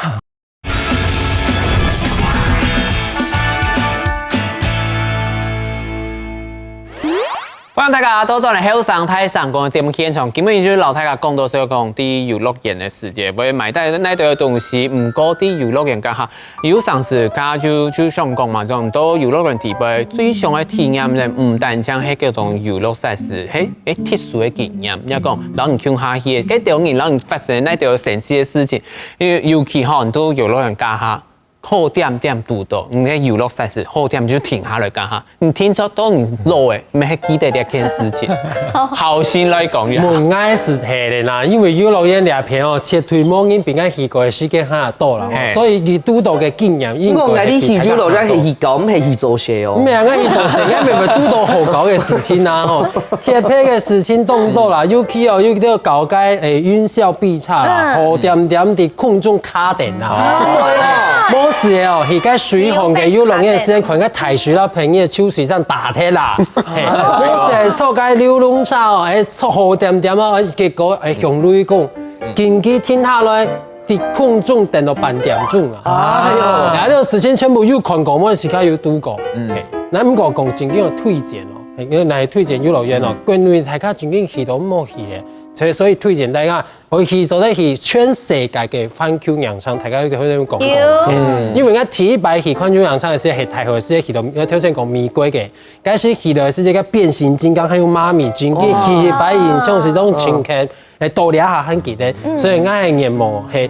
歡迎大家倒轉來後生大聲公个節目現場。今日就摎大家講到，就係講在遊樂園个時節，會買到哪兜个東西，毋過在遊樂園該下，有成時家就就想講嘛，像到遊樂園底背，最想个體驗呢，毋單淨係該種遊樂設施，係係特殊个經驗。你講，摎你共下去，該兜人摎你發生哪兜神奇个事情，因為尤其吼，你到遊樂園該下， 好恬恬堵到，你个遊樂設施好恬就停下來該下，你聽著到你老欸，乜係記得這件事情。好心來講一下。問𠊎係係个啦，因為遊樂園這片哦，絕對無人比𠊎去過个時間較多啦，嘿。所以你堵到个經驗應該係比大家較多。毋過𠊎你去遊樂園係去搞，毋係去做事哦。毋係啊，𠊎去做事，𠊎乜會堵到好搞个事情啊，吼。 特別个事情當多啦，尤其哦，有个搞个，欸，雲霄飛車啦，嗯。好恬恬在空中卡電啦。啊，對啊。無事哦，去該水上个遊樂園个時間，看該大水啦，朋友秋水上打鐵啦。嘿，無事坐該遊覽車哦，欸，坐好恬恬哦，欸，結果，欸，向雷公，緊急停下來，在空中等到半點鐘啊。哎喲，然後時間全部有看過，每時刻有堵過。嗯，那毋過講真正个推薦哦，因為來推薦遊樂園哦，國內大家真正去都無去咧，所以所以推薦大家可以去做得去全世界个環球影城，大家有可能講過。因為我第一擺去環球影城个時係大學个時，去到頭先講美國个，該時去到係這個變形金剛還有媽咪金，佢第一擺印象係當深刻。 誒，到這下還記得，所以𠊎个願望係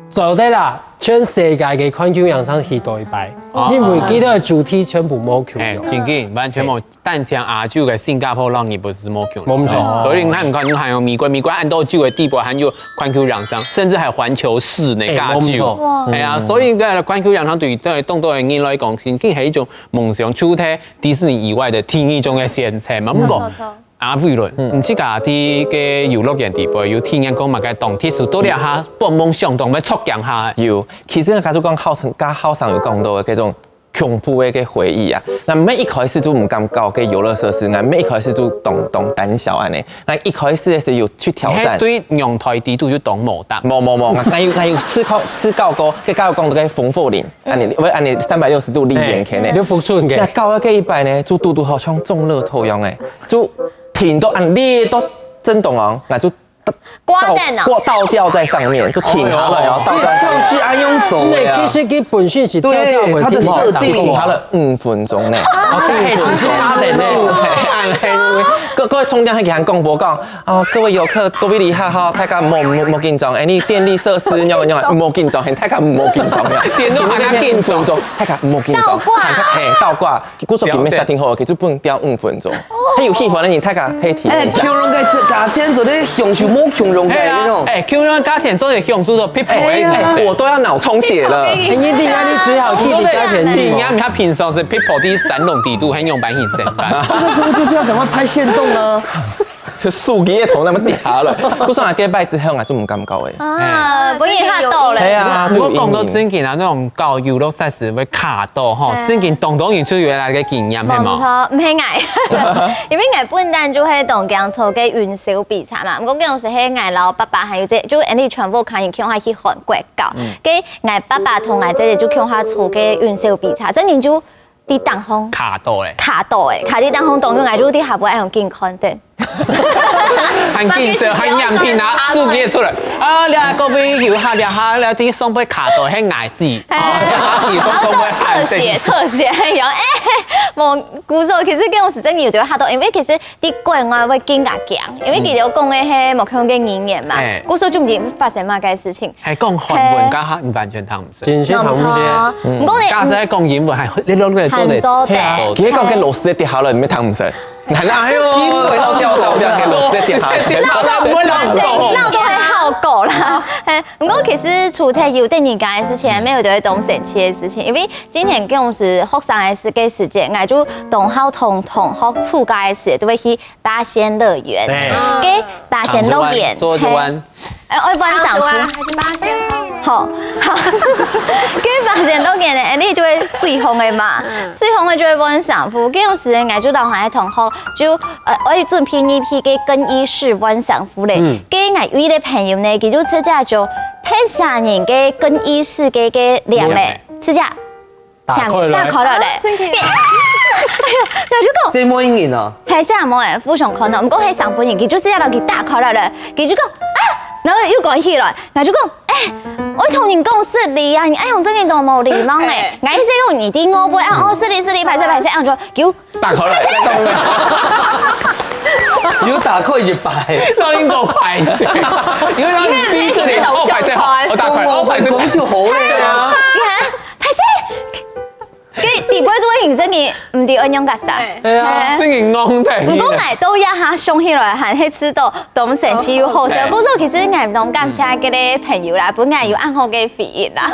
做得啦，全世界个環球影城去過一擺，因為佢个主題全部無共樣。誒，正經，完全無單淨亞洲个新加坡，讓你不是無共樣。無錯。所以你看，你看，你看有美國，美國恁多洲个地步，還有環球影城，甚至還有環球市呢，誒，亞洲。無錯。哎呀，所以該環球影城對於對當多个人來講，其實係一種夢想，除忒迪士尼以外个第二種个選擇嘛。不過， 阿偉倫，你自家在該遊樂園底背有體驗過麼个當特殊，到這下本夢想當會著驚下？有，其實假如講好像，剛好像有講到个這種恐怖个个回憶啊，那每一開始就毋敢搞个遊樂設施，𠊎每一開始就當當膽小恁呢。那一開始个時候有去挑戰，對陽台底肚就當無膽。無無無，𠊎𠊎有𠊎有試過試搞過，該剛剛講到个風火輪，恁呢，喂，恁呢三百六十度立圓圈呢。你福春个。那搞到該一擺呢，就堵堵好像中樂透樣誒，就 停到恁呢都震動哦，那就倒掛等哦，掛倒吊在上面，就停下來，然後倒吊在上面。就是恁樣做的啊。那其實佢本身是跳跳對，它的設定。停下了五分鐘呢。哦，對，只是差點呢。各各位衝電還給他廣播講啊，各位遊客，各位旅客哈，大家莫莫莫緊張，哎，你電力設施，你要你要莫緊張，大家莫緊張，電動還要緊張。五分鐘，大家莫緊張，倒掛。哎，倒掛。 故所佢沒設定好，佢就分吊五分鐘。還有氣氛的人，大家可以體驗一下。哎，恐龍个價錢做得享受無恐龍个那種。哎，恐龍價錢做得享受到pitbull的。哎，我都要腦充血了。哎，你你你只好去你該片地。你你平常是pitbull在山洞底肚，還用白银三百。這個時候就是要趕快拍限動啊。 就手機个頭那麼低下了。故所𠊎該擺之後，𠊎就毋敢搞誒。啊，不然嚇到咧。係啊，就有陰影。毋過講到正經啊，該種搞遊樂設施會卡到吼，正經當多人就有恁个經驗，係無？無錯，毋係𠊎，因為𠊎本身就係當驚坐該雲霄飛車嘛。毋過該種時係𠊎摎爸爸還有這，就𠊎等全部家人共下去韓國搞。該𠊎爸爸同𠊎姐姐就共下坐該雲霄飛車，正經就 在頂項卡到咧。卡到咧，卡在頂項當中，𠊎就在下背恁樣緊看等。還緊張，還眼皮拿手機出來。啊，這各位遊客，這下這在上背卡到，係𠊎死。啊，你講上背特寫，特寫，有，哎，無，故所其實該種時真的有點嚇到，因為其實在國外會更加驚，因為佢兜講个係無共个語言嘛，故所就毋知發生麼个事情。還講韓文，該下你完全聽毋 真係聽毋識。毋過你假使係講英文，還你兩個做得還做得。係啊，其實講个螺絲跌下來，你也聽毋識。難啊，哎喲，掉掉掉掉，螺絲跌下來。鬧到會鬧到。鬧到會好搞啦。哎，毋過其實除忒有得人驚个事情，還有一個當神奇个事情，因為之前該種時學生个時个時節，𠊎就當好同同學暑假个時節都會去八仙樂園。該八仙樂園，做一彎。 哎，愛搬上去。好，好，該八仙樂園呢，你就會水風个嘛，水風个就會搬上去。該有時𠊎就摎𠊎个同學就呃，愛準備入去个更衣室搬上去咧。該𠊎有一個朋友呢，佢就直接就別儕人个更衣室个个簾仔，直接 打開來。打開來咧。真个啊？哎喲，𠊎就講，細妹人啊。係細妹人，互相看到，毋過係上背人，佢就直接摎佢打開來咧，佢就講啊，然後又關起來，𠊎就講，哎，我同你講失禮啊，你恁樣正經當無禮貌呢。𠊎意思講你在外背啊，哦，失禮失禮，歹勢歹勢，恁樣就叫打開來。有打開一擺，那應該歹勢，因為你逼這裡，哦，歹勢，好，哦，打開，哦，歹勢，講就好了啊。你看，歹勢。 該底背做人真个毋知愛仰結煞。係啊，真个戇忒。毋過𠊎到這下想起來，還係試著當神奇又好笑。故所其實𠊎當感謝該個朋友啦，分𠊎有恁好个回憶啦。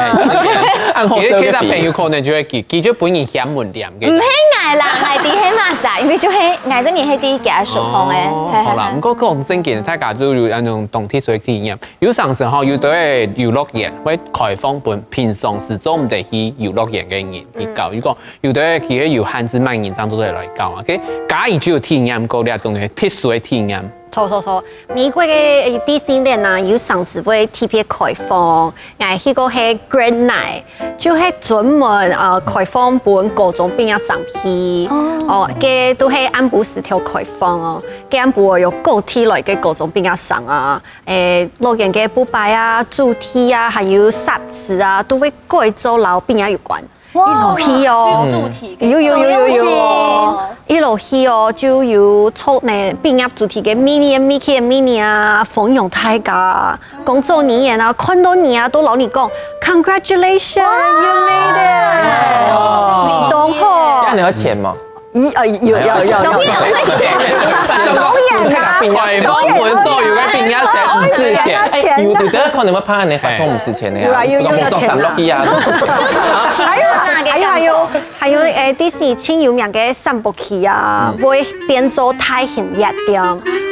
恁好笑个回憶。其實其他朋友可能就會記，記住分人嫌門店个。毋係𠊎啦，𠊎知係麼儕，因為就係𠊎真个係第一個受訪个。哦，好啦，毋過講正經，大家都有恁樣當特殊个體驗。 有成時吼，有兜个遊樂園會開放分平常時做毋得去遊樂園个人去搞。如果有兜个佢係有限制，麼人正做得來搞啊？該嘉怡就有體驗過這種个特殊个體驗。錯錯錯，美國个呃迪士尼啊，有成時會特別開放，𠊎去過係Green Night，就係專門呃開放分高中畢業生去。哦，該都係暗晡時頭開放哦，該暗晡有各地來个高中畢業生啊，誒，樂園个布擺啊、主題啊，還有設施啊，都會改做摎畢業有關。 一路去哦，有主題个，有有有有有哦，一路去哦，就有著呢畢業主題个Minnie、Mickey、Minnie啊，歡迎大家，工作人員啊，看到你啊，都摎你講，Congratulations, you made it，當好。該你要錢嗎？咦，呃，有有有有，當然會錢，當然啊，開放分所有个畢業生毋使錢。哎，有有得看你們拍你發通毋使錢个啊，有啊有有有錢啊，做三六一啊。還有還有還有。 還有誒，迪士尼盡有名个三部曲啊，會變做大型夜店，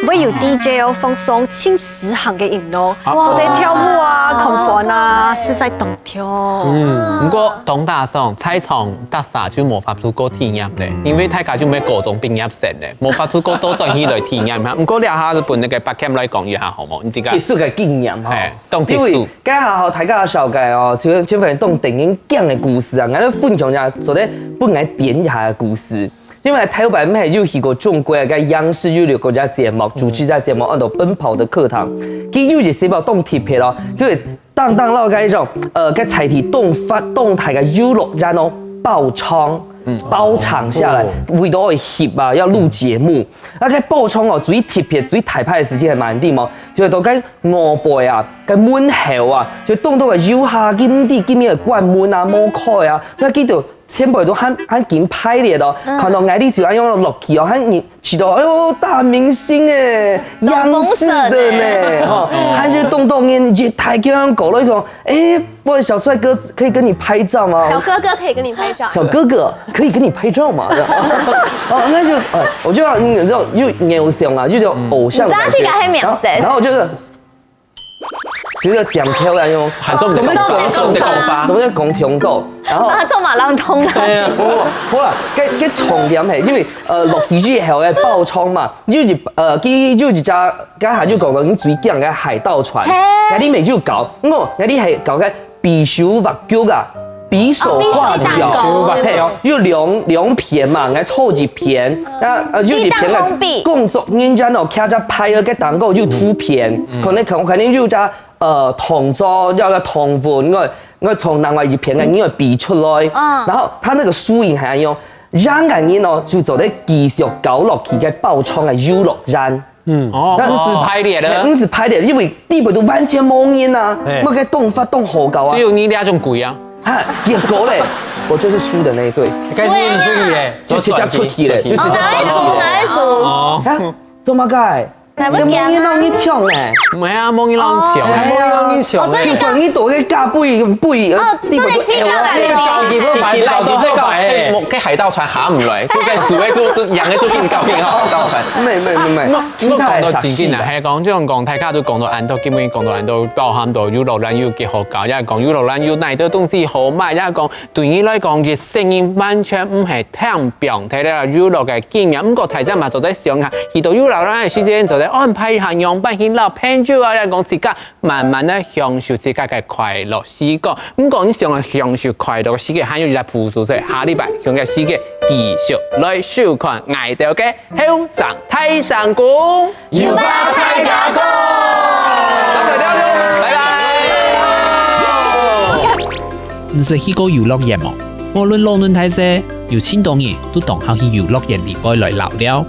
會有DJ哦放送盡時行个音樂，做得跳舞啊、看番啊，實在當跳。嗯，毋過當打爽，在場逐儕就無法度過體驗咧，因為大家就毋係高中畢業生咧，無法度過倒轉去來體驗哈。毋過這下就分該个Pak Kem來講一下好無？你自家特殊个經驗哈，係，當特殊。因為該下吼，大家曉得哦，就就係當得人驚个故事啊，𠊎來分享一下，做得分𠊎點一下个故事。 因為頭擺毋係有去過中國个央視有一個節目，主持个節目安到《奔跑的課堂》，佢有一集當特別哦，佢會當當摎該種呃，該在地當發當大个遊樂園哦，包場，包場下來，為到愛翕啊，要錄節目。啊該包場哦，最特別、最大牌个事情係麼个地方？就係到該外背啊，該門口啊，就當多个遊客，佢毋知佢个關門啊，無開啊，所以佢就 前輩都還還緊排列哦，看到𠊎俚就恁樣落去哦，還你知道，哎喲，大明星哎，央視的呢，哈，還就動動眼，一抬頭過來講，哎，喂，小帥哥，可以跟你拍照嗎？小哥哥可以跟你拍照。小哥哥可以跟你拍照吗？哦，那就，呃，我就要，嗯，就又偶像啊，就叫偶像的感覺。你知道這個很明顯。然後，然後我就是 就是點頭啊，用喊中国，中国，中国，中国。怎麼在講中國？然後啊，做馬浪通的。哎呀，不不不啦，該該重點係，因為呃，落去以後个包場嘛，有一呃，佢有一隻，該下就講到你最驚个海盜船，嘿。該裡面就搞，我該裡係搞个比手畫腳啊，比手畫腳，哦，比手畫腳。嘿，有兩兩片嘛，𠊎抽一片，那呃，有一片个工作人員哦，擎隻牌仔个當中有出片，可能可能可能有隻 呃，動作，要要動作，𠊎𠊎從另外一片个人愛比出來。嗯。然後他那個輸贏還有，贏个人哦，就做得繼續搞落去个包場个遊樂園。嗯。哦，毋使排列了。嘿，毋使排列，因為裡背都完全無人啊，嘿。麼个動法當好搞啊。只有你這種鬼啊。哈，結果嘞，我就是輸的那一隊。該是你輸的耶。就直接出去嘞，就直接出去嘞。哦，哪一組？哪一組？哦。啊，做麼个？ 你無人摎你搶呢？毋係啊，無人摎你搶。哎呀，無人摎你搶。就算你到該隔壁，壁，哦，你不，做得請教來哦。你高級不白，高級不白，哎，該海盜船下毋來，就該輸个就就贏个就緊搞定啊，海盜船。沒沒沒沒，其他个小事啦。講到正經啦，係講，就像講大家都講到恁多，今日講到恁多，包含到遊樂園有幾好搞，也講遊樂園有哪兜東西好買，也講 對你來講，一世人完全毋係聽講忒了遊樂个經驗。毋過大家嘛做得想下，去到遊樂園个時間，做得安排一下樣般去摎朋友啊，也講自家慢慢个享受自家个快樂時光。毋過你想要享受快樂个時間，還有一隻步數，所以下禮拜同个時間繼續來收看𠊎兜个後生大聲公。 有話大聲講。拜拜。你識去過遊樂園無？無論老人大細，有盡多人都當好去遊樂園裡背來遶尞。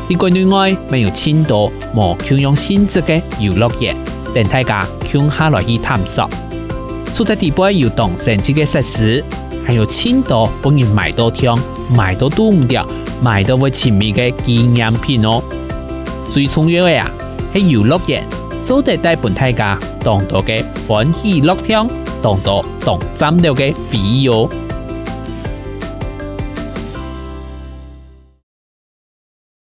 在國內外，乜有盡多無共樣性質个遊樂園，等大家共下來去探索。除忒裡背有當生趣个設施，還有盡多分人買到暢、買到堵毋著、買到會沉迷个紀念品哦。 最重要个啊，係遊樂園做得帶分大家當多个歡喜樂暢，當多當讚了个回憶哦。